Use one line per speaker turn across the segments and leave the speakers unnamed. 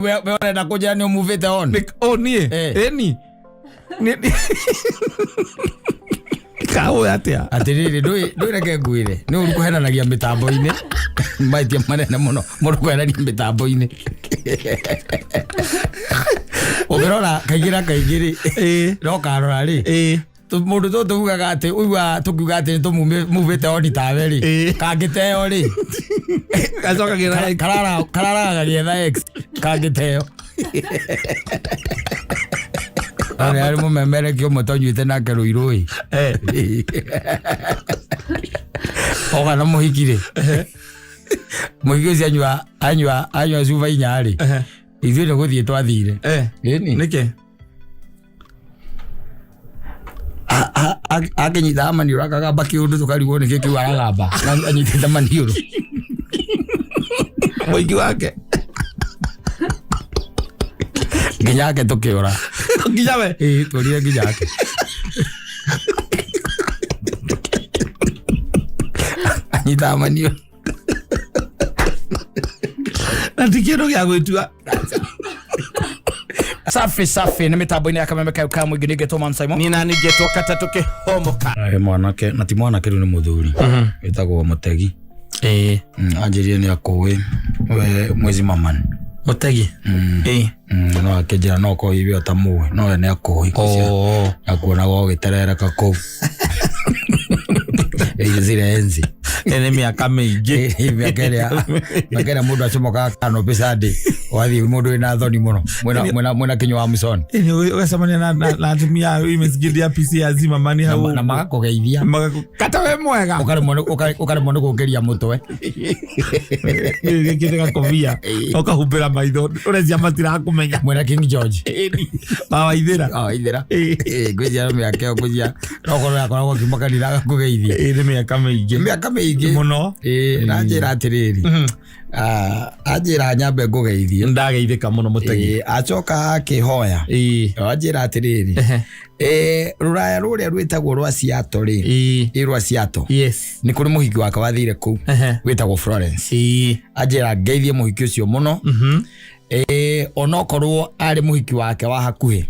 We ũrenda kũnjĩra nĩ ũmuvĩte on?
O niĩ?
Eh.
Ĩni. Kaũĩ atĩa?
Atĩrĩrĩ, ndũĩ reke ngwĩre, nĩ ũru kũhenanagia mĩtambo-inĩ, mahĩtia manene mũno mũndũ kũhenania mĩtambo-inĩ. Ũngĩrora kaingĩ na kaingĩ rĩ, no karora rĩ, mũndũ tũ tugaga atĩ ũiguaga tũkiuga atĩ nĩ tũmuvĩte oni tawe rĩ, kangĩteo rĩ,
Gacokagĩra ex.
Kararaga gagĩetha ex kangĩteo. Arĩ arĩ mũmemereki ũmwe twanyuĩte nake rũirũ ĩ, oka na mũhiki rĩ, mũhiki ũcio anyua cuba inya rĩ, ithuĩ nĩ gũthiĩ twathire. Ĩni.
Nĩkĩ?
Akĩnyitaga maniũrũ akagamba kĩũndũ, tũkarigwo nĩkĩ kĩu aragamba na anyitĩte maniũrũ.
Mũingĩ wake.
Nginya ake tũkĩũra.
Nginya we?
Ĩĩ, tũrire nginya ake. Anyitaga maniũrũ.
Na ti kĩndũ gĩa gwĩtua.
Safi safi, nä mä tambo-inä ya kameme kayo ka mũingĩ, nĩ ngetwo Man Simon.
Niĩ nani ngetwo katatũ kĩhomoka.
Arĩ mwanake na ti mwanake, rĩu nĩ mũthuri, wĩtagwo Mũtegi. Anjĩrire nĩ akũĩ we mwezi maman.
Mũtegi? Ĩĩ.
No akĩnjĩra no korwo iwe ũtamũĩ, no we nĩ akũĩ. Akuonaga ũgĩterereka kũu zile enzi.
Nĩ mĩaka mĩingĩ.
Mĩaka ĩrĩa mũndũ acomokaga canopy Sunday, ũgathiĩ mũndũ wĩna thoni mũno, mwĩna kinyua wa mũconi.
Ũgacemania na atumia a mĩcigindi ya PC ya Zimmerman hau.
Na magakũgeithia.
Kata we mwega.
Ũkaremwo nĩ kũngĩria mũtwe.
Gĩkĩte gakobia ũkahumbĩra maitho, ũrecia matirakũmenya.
Mwĩna King George.
Wawaithĩra.
Ithĩra ngwĩcia no mĩaka ĩyo, ngwĩcia no korwo yakoragwo akiuma kanitha agakũgeithia.
Ĩĩ, nĩ mĩaka mĩingĩ.
Mĩaka mĩingĩ.
Mũno.
Ĩĩ, na njĩra atĩrĩrĩ, anjĩra nyambe ngũgeithie.
Ndageithĩka mũno, Mũtegi.
Ĩĩ, acoka akĩhoya. Anjĩra atĩrĩrĩ, rũraya rũrĩa rwĩtagwo rwa Seattle rĩ, ĩ rwa Seattle, nĩ kũrĩ mũhiki wake wathire kũu wĩtagwo Florence. Anjĩra ngeithie mũhiki ũcio mũno, onokorwo arĩ mũhiki wake wa hakuhĩ.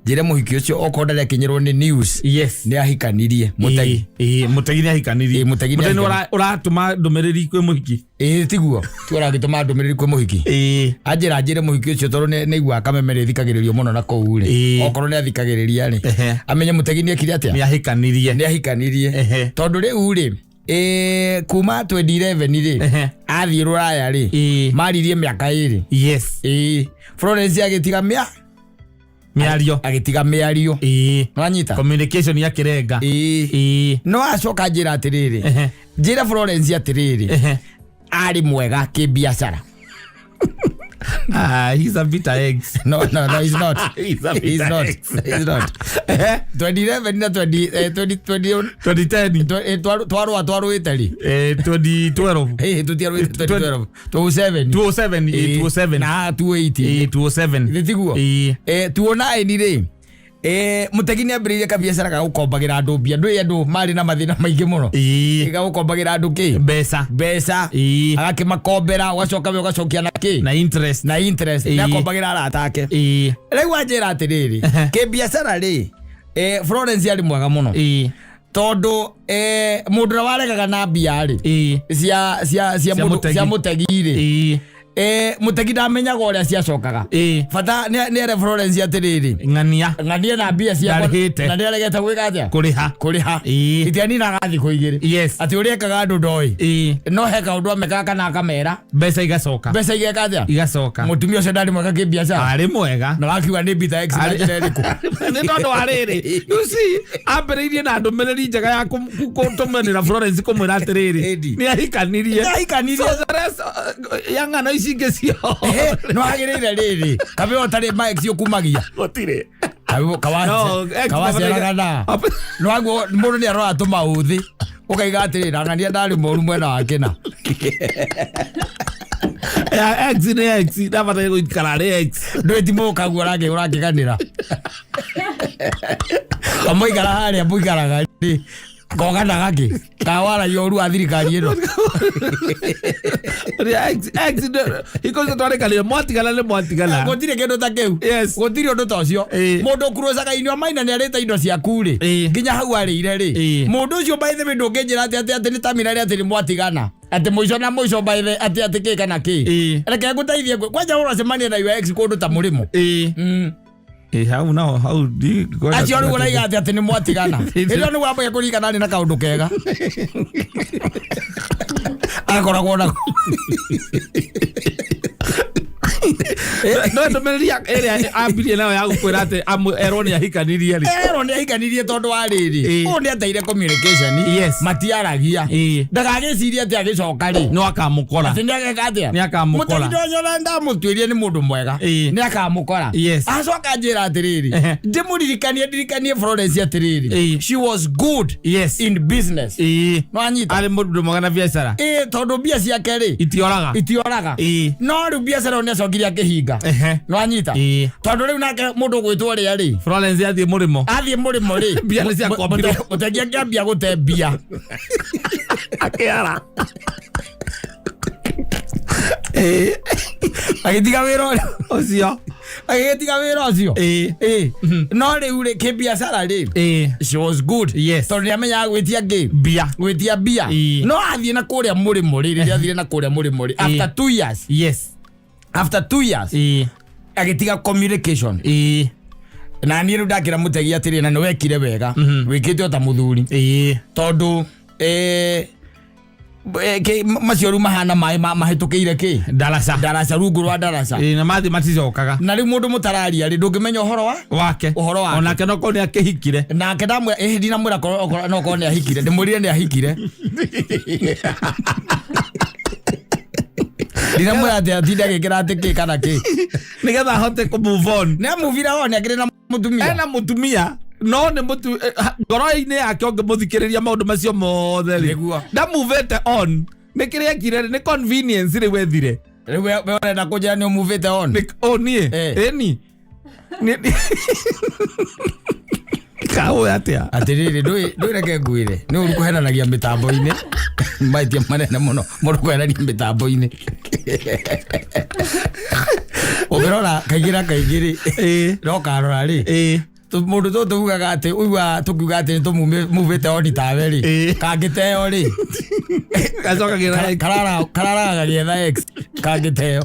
Njĩre mũhiki ũcio okorwo ndarĩ akinyĩrwo nĩ news, nĩ ahikanirie Mũtegi.
Ĩĩ, Mũtegi nĩ ahikanirie.
Ĩĩ, Mũtegi nĩ
Mũtegi nĩ
ahikanirie.
ũratũma ndũmĩrĩri kwĩ mũhiki.
Ĩĩ, tiguo tiguo aragĩtũma ndũmĩrĩri kwĩ mũhiki. Anjĩra njĩre mũhiki ũcio tondũ nĩ aiguaga kameme nĩ ĩthikagĩrĩrio mũno na kũu rĩ, okorwo nĩ athikagĩrĩria rĩ, amenye Mũtegi nĩ ekire atĩa.
Nĩ ahikanirie.
Nĩ ahikanirie. Tondũ rĩu rĩ, kuma 2011 rĩ, athiĩ rũraya rĩ, maririe mĩaka 2. Ĩĩ, Florence agĩtiga mĩa
Mĩario.
Agĩtiga mĩario. Nwanyita?
Communication ya kĩrenga.
Ĩĩ. No acoka njĩra atĩrĩrĩ, njĩre Florence atĩrĩrĩ, arĩ mwega kĩbiacara.
Ah, he's a bitter ex.
No, he's not.
He's a
He's
bitter
not.
ex.
He's not. 2011 na 20 20 20
2010.
Twarũa twarũĩte rĩ?
2012.
Hey, tũtiarũĩte 2012, 2007.
207, 207.
Na 280.
207.
Githĩ tiguo?
Ĩĩ.
209 rĩ, Mũtegi nĩ ambĩrĩirie kabiacara ga gũkombagĩra andũ mbia. Ndũĩ andũ marĩ na mathĩna maingĩ mũno. Ga gũkombagĩra andũ kĩ?
Mbeca.
Mbeca. Agakĩmakombera, ũgacoka we ũgacokia na kĩ?
Na interest.
Na interest. Nĩ akombagĩra arata ake. Rĩu anjĩra atĩrĩrĩ, kĩbiacara rĩ, Florence arĩ mwega mũno tondũ mũndũ ũrĩa waregaga na mbia rĩ, cia
Cia Mũtegi.
Cia Mũtegi rĩ, Mũtegi ndamenyaga ũrĩa ciacokaga. Bata nĩ ere Florence atĩrĩrĩ,
ng'ania.
Ng'ania na mbia ciakwa.
Ndarĩhĩte.
Na nĩ aregete gwĩka atĩa?
Kũrĩha.
Kũrĩha. Itianinaga thikũ 2. Atĩ ũrĩa ekaga andũ ndoĩ. No he kaũndũ amekaga kana akamera.
Mbeca igacoka.
Mbeca igeka atĩa?
Igacoka.
Mũtumia ũcio ndarĩ mwega kĩbiacara.
Arĩ mwega.
Na wakiuga nĩ bitter ex na njĩra ĩrĩkũ?
Nĩ tondũ wa rĩrĩ, you see, ambĩrĩirie na ndũmĩrĩri njega ya kũtũmanĩra Florence kũmwĩra atĩrĩrĩ,
Ĩndi.
nĩ ahikanirie.
Nĩ ahikanirie.
So the rest, ya ng'ano ici ingĩ
Ehe,
cio
no agĩrĩire rĩrĩ kabe ũtarĩ ma ex ũkumagia.
Gũtirĩ. No, ex
Kawaceraga na no aguo mũndũ nĩ arora tũmaũthĩ ũkaiga atĩrĩ, nang'ania ndarĩ mũru mwena wa kĩna.
Ya, ex nĩ ex, ndabataire gũikara arĩ ex.
Ndũĩ ti mũkaguo ũrakĩganĩra kamũikara harĩa mũikaraga rĩ. Kogana gakĩ kawaragia ũru wa thirikari ĩno.
Ũrĩa ex hingo ciothe twarĩkanire mwatigana nĩ mwatigana.
Gũtirĩ kĩndũ ta kĩu.
Yes.
Gũtirĩ ũndũ ta ũcio. Mũndũ ũkurucaga inyua maina nĩ arĩte indo ciaku rĩ, nginya hau arĩire rĩ, mũndũ ũcio by the way ndũngĩnjĩra atĩ atĩ atĩ nĩ tamina rĩ atĩ nĩ mwatigana, atĩ mũico na mũico by the atĩ atĩ kĩ kana kĩ. Reke ngũteithie, kwanja ũracemania na your ex kũndũ ta mũrĩmo.
Ĩ, hau naho hau
Acio rĩu ũraiga atĩ atĩ nĩ mwatigana, hĩndĩ ĩyo nĩ wambagia kũririkana nĩ na kaũndũ kega akoragwo nako.
No ndũmĩrĩri ĩrĩa ambirie nayo ya gũkwĩra atĩ erwo nĩ ahikanirie rĩ.
Erwo nĩ ahikanirie tondũ wa rĩrĩ, ũyũ nĩ ateire communication. Matiaragia. Ndagagĩcirie atĩ agĩcoka rĩ,
no akamũkora.
Atĩ nĩ ageka atĩa?
Nĩ akamũkora.
Mũtegi ndonyora ndamũtuĩrie nĩ mũndũ mwega. Nĩ akamũkora. Acoka njĩra atĩrĩrĩ, ndĩmũririkanie, ndirikanie Florence atĩrĩrĩ, she was good in business. Nĩwanyita?
Arĩ mũndũ mwega na biacara.
Ĩĩ, tondũ mbia ciake rĩ,
itioraga.
Itioraga. No rĩu biacara ĩyo nĩ acokire akĩhinga. Nĩwanyita? Tondũ rĩu nake mũndũ ũgwĩtwo ũrĩa rĩ,
Florence athiĩ mũrĩmo,
athiĩ mũrĩmo rĩ,
Mbia nĩ ciakombirwo.
Mũtegi akĩambia gũte mbia.
Akĩara.
Agĩtiga wĩra ũrĩa
ũcio.
Agĩgĩtiga wĩra ũcio. Ĩĩ, no rĩu rĩ, kĩbiacara rĩ, she was good. Tondũ nĩ amenyaga gwĩtia ngĩ
mbia.
Gwĩtia mbia. No athiĩ na kũrĩa mũrĩmo rĩ, rĩrĩa athire na kũrĩa mũrĩmo rĩ, after 2 years, after 2 years agĩtiga communication. Na niĩ rĩu ndakĩra mũtegi atĩrĩ, na nĩ wekire wega, wĩkĩte o ta mũthuri, tondũ macio rĩu mahana maĩ mahĩtũkĩire kĩ
ndaraca.
Ndaraca, rungu rwa ndaraca.
Ĩĩ, na mathiĩ maticokaga.
Na rĩu mũndũ mũtararia rĩ, ndũngĩmenya ũhoro wa
wake.
Ũhoro wake.
Onake no korwo nĩ akĩhikire.
Nake ndamwĩra ĩhĩ, ndinamwĩra no korwo nĩ ahikire, ndĩmwĩrire nĩ ahikire, ndinamwĩra atĩ atinda agĩkĩra atĩ kĩ kana kĩ.
Nĩgetha ahote kũ move on.
Nĩ amuvira on, akĩrĩ na mũtumia.
Ena mũtumia, no nĩ mũtu ngoro-inĩ yake ũngĩmũthikĩrĩria maũndũ macio mothe rĩ, ndamuvĩte on. Nĩ kĩrĩa ekire rĩ, nĩ convenience rĩu ethire.
Rĩu we ũrenda kũnjĩra nĩ ũmuvĩte on?
O niĩ? Ĩni kaũĩ atĩa?
Atĩrĩrĩ, ndũĩ reke ngwĩre, nĩ ũru kũhenanagia mĩtambo-inĩ, mahĩtia manene mũno mũndũ kũhenania mĩtambo-inĩ. Ũngĩrora kaingĩ na kaingĩ rĩ, no karora rĩ, mũndũ tũ tugaga atĩ ũiguaga tũkiuga atĩ nĩ tũmuvĩte on tawe rĩ, kangĩteo rĩ,
gacokagĩra.
Kararaga gagĩetha ex kangĩteo.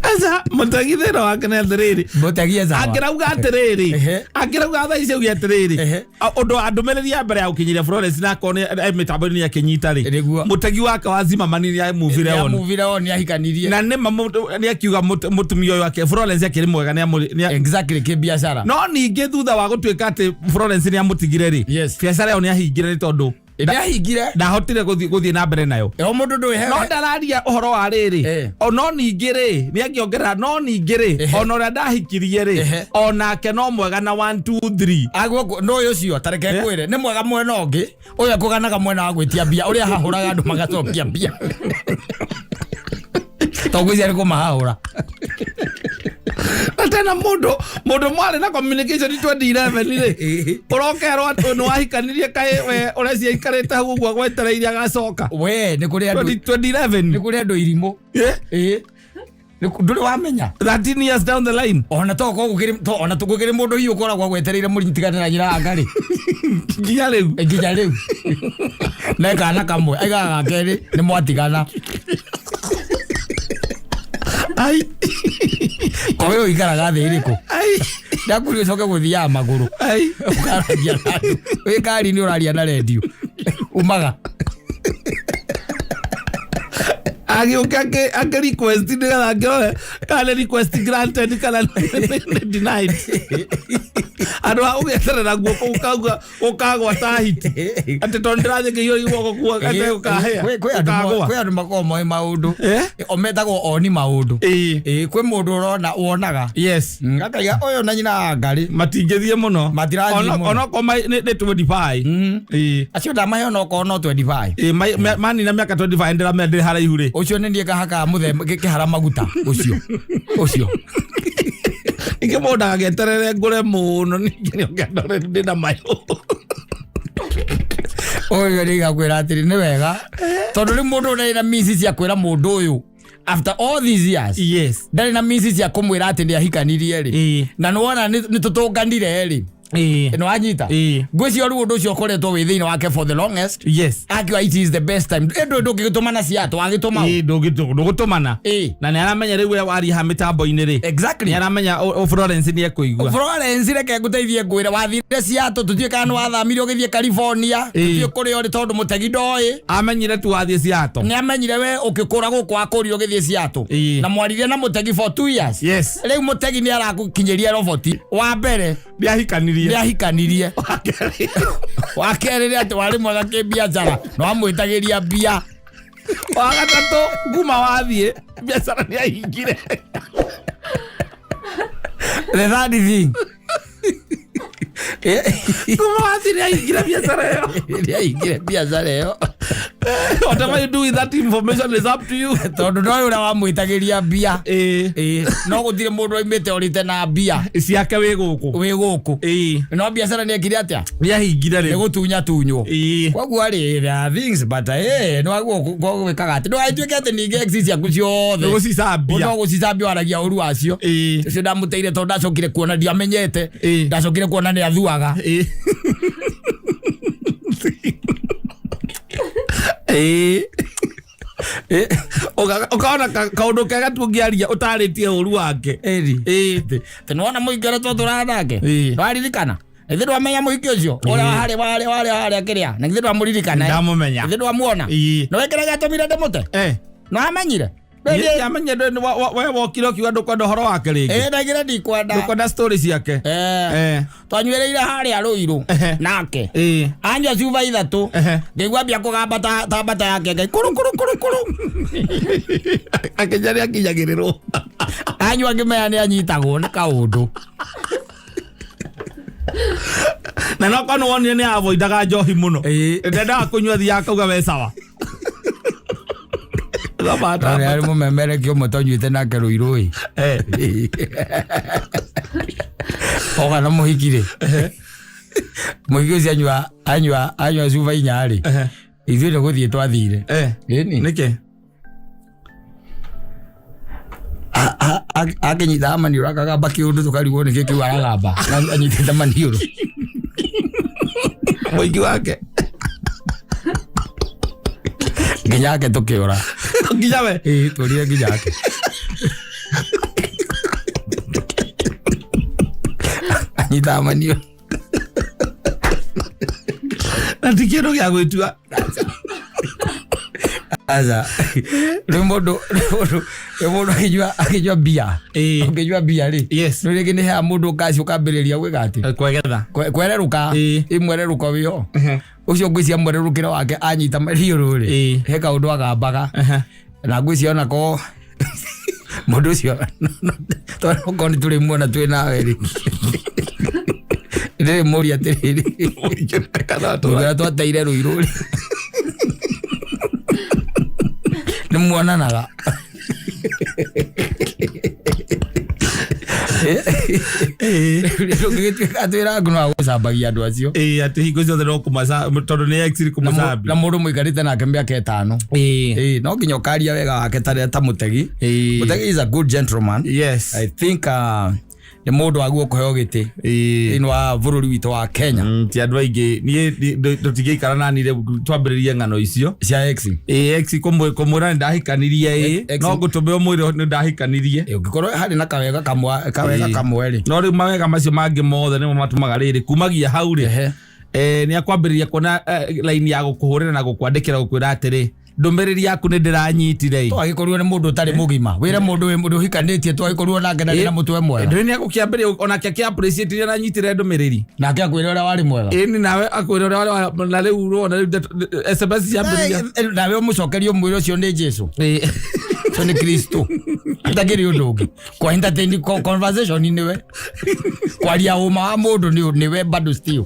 Aca, mũtegi thĩna wake nĩ atĩrĩrĩ,
Mũtegi sawa.
Angĩrauga atĩrĩrĩ, angĩrauga thaa ici auge atĩrĩrĩ, ũndũ wa ndũmĩrĩri ya mbere ya gũkinyĩria Florence na akorwo nĩ mĩtambo-inĩ nĩ akĩnyita rĩ, mũtegi wake wa Zimmerman nĩ amuvire on.
Nĩamuvire on, nĩahikanirie.
Na nĩ ma nĩ akiuga mũtumia ũyũ wake Florence akĩrĩ mwega nĩ
Exactly, kĩbiacara.
No ningĩ thutha wa gũtuĩka atĩ Florence nĩ amũtigire rĩ, biacara ĩyo nĩ ahingire nĩ tondũ
Nĩahingire.
Ndahotire gũthiĩ na mbere nayo.
O mũndũ ndũĩ
No ndararia ũhoro wa rĩrĩ, o no ningĩ rĩ, nĩ angĩongerera, no ningĩ rĩ, ona ũrĩa ndahikirie rĩ, onake no mwega na 1 2 3.
Aguo no ũyũ ũcio tareke ngwĩre nĩ mwega mwena ũngĩ, ũyũ akũganaga mwena wa gwĩtia mbia, ũrĩa hahũraga andũ magacokia mbia, tondũ ngwĩciria nĩ kũmahahũra.
Na tena mũndũ mwarĩ na communication 2011 rĩ, ũrokerwo atĩ nĩ wahikanirie, kaĩ we ũrecia ikarĩte hau ũguo gwetereire agacoka?
We, nĩ kũrĩ andũ
2011.
Nĩ kũrĩ andũ irimũ. Ĩĩ. Ndũrĩ wamenya?
13 years down the line.
Ona to korwo gũkĩrĩ ona gũkĩrĩ mũndũ hihi ũkoragwo agwetereire mũritigane na nyina anga rĩ.
Nginya rĩu.
Nginya rĩu na kana kamwe aigaga ga kerĩ nĩ mwatigana.
Ai.
Kowe ũikaraga thĩ ĩrĩkũ?
Ai.
Ndakũria ũcoke gũthiaga magũrũ.
Ai.
Ũkaragia na andũ wĩ ngari-inĩ, ũraria na rendio umaga.
Agĩũka akĩ request nĩgetha angĩrore kana nĩ request granted kana nĩ denied, andũ a ũgeterera guoko ũkauga ũkagwa ta hiti atĩ tondũ ndĩrathiĩ ngĩiyũria guoko kuo atĩ ũkahĩa.
Kwĩ
ũkagwa.
Andũ makoragwo moĩ maũndũ.
Eh?
O metagwo oni maũndũ. Ĩĩ, kwĩ mũndũ ũrona wonaga. Akaiga ũyũ na nyina anga rĩ,
matingĩthiĩ mũno.
Matirathiĩ mũno.
Onokorwo nĩ 25. Ĩĩ.
Acio ndamahe onokorwo no 25.
Ĩĩ, manina mĩaka 25 ndĩramenya ndĩ haraihu rĩ.
Ũcio nĩ niĩ ngahakaga mũthemba kĩhara maguta ũcio ũcio.
Ningĩ mũndũ ndagageterere ngũre mũno, ningĩ nĩũngĩandore ndĩna mayũ.
Ũyũ nĩ ngakwĩra atĩrĩ, nĩ wega tondũ rĩu mũndũ ndarĩ na means cia kwĩra mũndũ ũyũ after all these years, ndarĩ na means cia kũmwĩra atĩ nĩ ahikanirie rĩ, na nĩwona nĩ tũtũnganire rĩ, nĩ wanyita? Ngwĩciria rĩu ũndũ ũcio ũkoretwo wĩ thĩinĩ wake for the longest, akiuga it is the best time. Ĩndũ ndũngĩgĩtũmana ciatũ wagĩtũma ũ?
Ĩĩ, ndũgũtũmana. Na nĩ aramenya rĩu we waria ha mĩtambo-inĩ rĩ, nĩ aramenya Florence nĩ ekũigua.
Florence, reke ngũteithie ngwĩre, wathire Seattle, tũtiũĩ kana nĩ wathamire ũgĩthiĩ California, tũtiũĩ kũrĩa ũrĩ tondũ mũtegi ndoĩ.
Amenyire tu wathiĩ Seattle.
Nĩ amenyire we ũkĩkũra gũkũ wakũrire ũgĩthiĩ Seattle. Na mwaririe na mũtegi for 2 years. Rĩu mũtegi nĩ arakũkinyĩria roboti wa mbere,
nĩ ahikanirie,
nĩ ahikanirie, wa kerĩ nĩ atĩ warĩ mwega kĩbiacara na wamwĩtagĩria mbia,
wa gatatũ, kuma wathiĩ biacara nĩ ahingire.
The third thing,
Kuma wathiĩ nĩ ahingire biacara ĩyo.
Nĩ ahingire biacara ĩyo.
Whatever you do with that information is up to you.
Tondũ ndoĩ ũrĩa wamwĩtagĩria mbia. Ĩĩ, no gũtirĩ mũndũ oimĩte orĩte na mbia
ciake wĩ gũkũ.
Wĩ gũkũ. No biacara nĩ ekire atĩa?
Nĩ ahingire.
Nĩ
Rĩu
gũtunya tunywo. Koguo rĩ, there are things, but nĩ waguo gwĩkaga atĩ ndũgagĩtuĩke atĩ ningĩ ex ciaku ciothe
nĩ gũcicambia.
No gũcicambia, waragia ũru wacio. Ũcio ndamũteire tondũ ndacokire kuona ndiamenyete. Ndacokire kuona nĩ athuaga.
Ũkaona kaũndũ kega tu ũngĩaria ũtarĩtie ũru wake.
Ĩri tĩ nĩwona mũingĩ ũrĩa twatũraga nake? Nĩwaririkana? Ithe ndwamenya mũhiki ũcio ũrĩa warĩ warĩ warĩ harĩa kĩrĩa na ithe ndwamũririkana, eh?
Ndamũmenya.
Ithe ndwamuona? Nĩwe kĩrĩa gĩatũmire ndĩmũte? Nĩwamenyire?
Ndiamenye we wokire ũkiuga ndũkwenda ũhoro wake rĩngĩ.
Ĩ, ndaigire ndikwenda.
Ndũkwenda story ciake.
Twanyuĩrĩire harĩa rũirũ nake, anyua cuba ithatũ, ngĩigua mbia kũgamba ta mbata yake ngai kũrũ kũrũ kũrũ kũrũ.
Akĩnya nĩ akinyagĩrĩrwo.
Anyua ngĩmenya nĩ anyitagwo nĩ kaũndũ.
Na no korwo nĩwonire nĩ avoidaga njohi mũno. Ndendaga kũnyua, thiaga akauga we sawa.
Arĩ arĩ mũmemerekia ũmwe twanyuĩte nake rũirũ ĩ, oga na mũhiki rĩ, mũhiki ũcio anyua cuba inya rĩ, ithuĩ nĩ gũthiĩ twathire. Ĩni.
Nĩkĩ?
Akĩnyitaga maniũrũ akagamba kĩũndũ, tũkarigwo nĩkĩ kĩu aragamba na anyitĩte maniũrũ.
Mũingĩ wake.
Nginya ake tũkĩũra.
Nginya we?
Ĩĩ, tũrire nginya ake anyitaga maniũrũ.
Na ti kĩndũ gĩa gwĩtua.
Aca, rĩu mũndũ akĩnyua mbia, ũkĩnyua mbia rĩ, rĩu rĩngĩ nĩ heaga mũndũ ngaci ũkambĩrĩria gwĩka atĩ
Kwegetha.
Kwererũka. Ĩ, mwererũko wĩho ũcio ngwĩcia mwererũkĩre wake anyita mariũrũ rĩ, he kaũndũ agambaga, na ngwĩcia onako mũndũ ũcio tondũ okorwo nĩ tũrĩ muona twĩ nawe rĩ, ndĩrĩ mũria atĩrĩrĩ, mũndũ ũrĩa twateire rũirũ rĩ, nĩ muonanaga? Rĩu twĩra nguno agũcambagia andũ acio.
Ĩĩ, atĩ hingo ciothe no kũmaca tondũ nĩ ex kũmũcambia.
Na mũndũ mũikarĩte nake mĩaka 5. Ĩĩ, no nginya ũkaria wega wake ta mũtegi. Mũtegi is a good gentleman. I think nĩ mũndũ wagwo kũheo gĩtĩ thĩinĩ wa bũrũri witũ wa Kenya.
Ti andũ aingĩ niĩ tũtingĩikara nani rĩu twambĩrĩrie ng'ano icio
cia ex.
Ĩĩ, ex kũmwĩra nĩ ndahikanirie ĩĩ. No ngũtũme ũmwĩre nĩ ndahikanirie.
Ĩ, ũngĩkorwo harĩ na kawega kamwe, kawega kamwe rĩ.
No rĩu mawega macio mangĩ mothe nĩmo matũmaga rĩrĩ kumagia hau rĩ, nĩ akwambĩrĩria kuona line ya gũkũhũrĩra na gũkwandĩkĩra gũkwĩra atĩrĩ, ndũmĩrĩri yaku nĩ ndĩranyitire ĩ.
Twagĩkorirwo nĩ mũndũ ũtarĩ mũgima wĩre mũndũ wĩ mũndũ ũhikanĩtie, twagĩkorirwo nake na na mũtwe mwega.
Ndũĩ nĩ agũkĩambĩrĩria onake akĩ appreciate rĩrĩa aranyitire ndũmĩrĩri.
Nake akwĩre ũrĩa warĩ mwega.
Ĩni, nawe akwĩra ũrĩa na rĩu ũrona rĩu SMS ciambĩrĩria.
Nawe ũmũcokerie ũmwĩre ũcio nĩ Jesu, ũcio nĩ Kristo, atakĩrĩ ũndũ ũngĩ kwa entertain conversation nĩwe kwaria ũma wa mũndũ nĩwe bado still.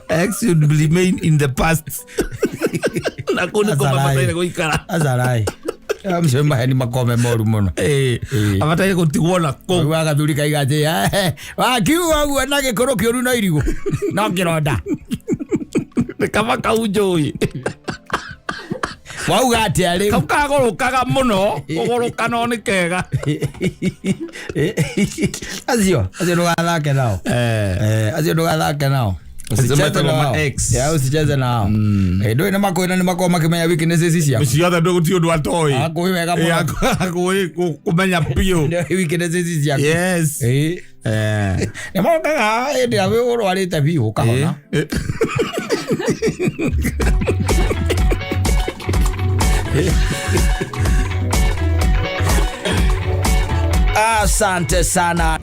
Ex should remain in the past na kũu nĩkuo
Azarai.
mabataire gũikara.
Azarai. Macio maheni makome moru muno.
Abataire gũtigwo na kũu.
Wa gathuri kaiga atä wakiuga ũguo na gĩkũrũ kĩũru no irigũ no kĩronda.
Nĩ kaba kau njũĩ.
Wauga atĩa rĩu?
Kau kagũrũkaga mũno, kũgũrũka no nĩ kega.
Acio ndũgathake nao. Acio ndũgathake nao. Usicheze
Metagwo ma
nao.
ex.
Yeah, usicheze nao. Ndũĩ nĩ makwĩra nĩ makoragwo makĩmenya weaknesses ciaku.
Ciothe ndũgũtirĩ ũndũ atoĩ.
Akũĩ wega mũno.
Akũĩ kũmenya biũ.
Nĩ weaknesses ciaku.
Yes.
Nĩ mokaga hĩndĩ ĩrĩa wĩ ũrwarĩte biũ ũkahona. Asante sana.